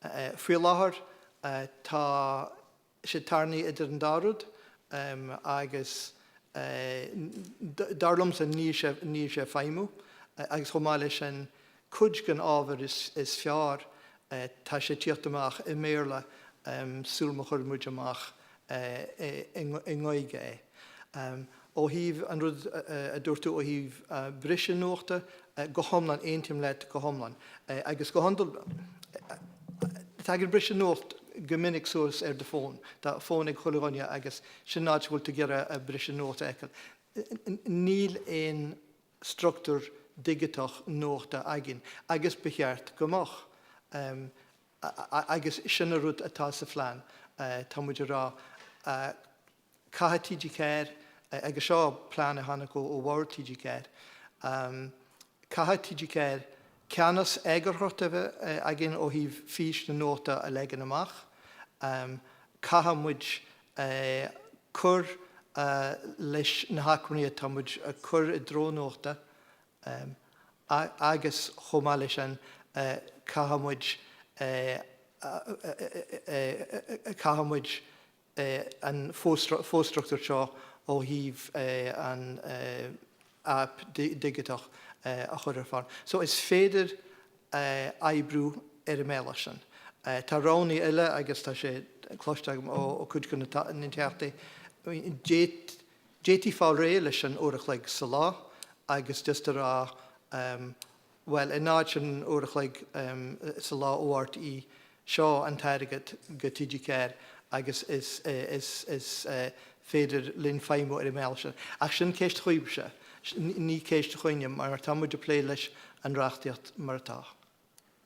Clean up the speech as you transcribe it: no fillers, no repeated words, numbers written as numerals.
Faoi láthair tá sé tarraingthe idir an dá rud agus dar liomsa níl sé níl sé ag feidhmiú agus chomh maith leis sin cuid den ábhar is fearr tá sé ag tíocht amach i mBéarla sula má chuireann muid amach i nGaeilge é. Ó thaobh an rud a dúirt tú ó thaobh briseadh nuachta, go hiomlán, aontaím leat go hiomlán. Agus go hiondúil, tagann briseadh nuacht go minic suas ar do fón. Tá fón ag chuile dhuine agus sin an áit a bhfuil tú ag iarraidh briseadh nuachta a fheiceáil. Níl aon struchtúr digiteach nuachta againn agus ba cheart go mbeadh. Agus sin an rud atá sa phlean. Tá muid ag rá, caithfidh TG4, agus seo plean a tháinig ó bhord TG4, caithfidh TG4 ceannas eagarthóireachta a bheith againn ó thaobh fís na nuachta a leagan amach. Caithfidh muid cur leis na hacmhainní atá muid ag cur i dtreo nuachta agus chomh maith leis sin caithfidh muid caithfidh muid an fo-struchtúr seo ó thaobh an aip dhigiteach a chur ar fáil. So is féidir oibriú ar an mbealach sin. Tá roghanna eile agus tá sé cloiste agam ó chuid de na Teachtaí. D'fhéadfaí fáil réidh leis an uair a chloig sa lá agus just a rá Bhuel, in áit an uair a chloig sa lá ó RTÉ, seo an t-airgead go TG4 agus is is féidir linn feidhmiú ar an mbealach sin. Ach sin ceist chugaibhse, ní ceist chugainne, mar tá muid ag plé leis an reachtaíocht mar atá.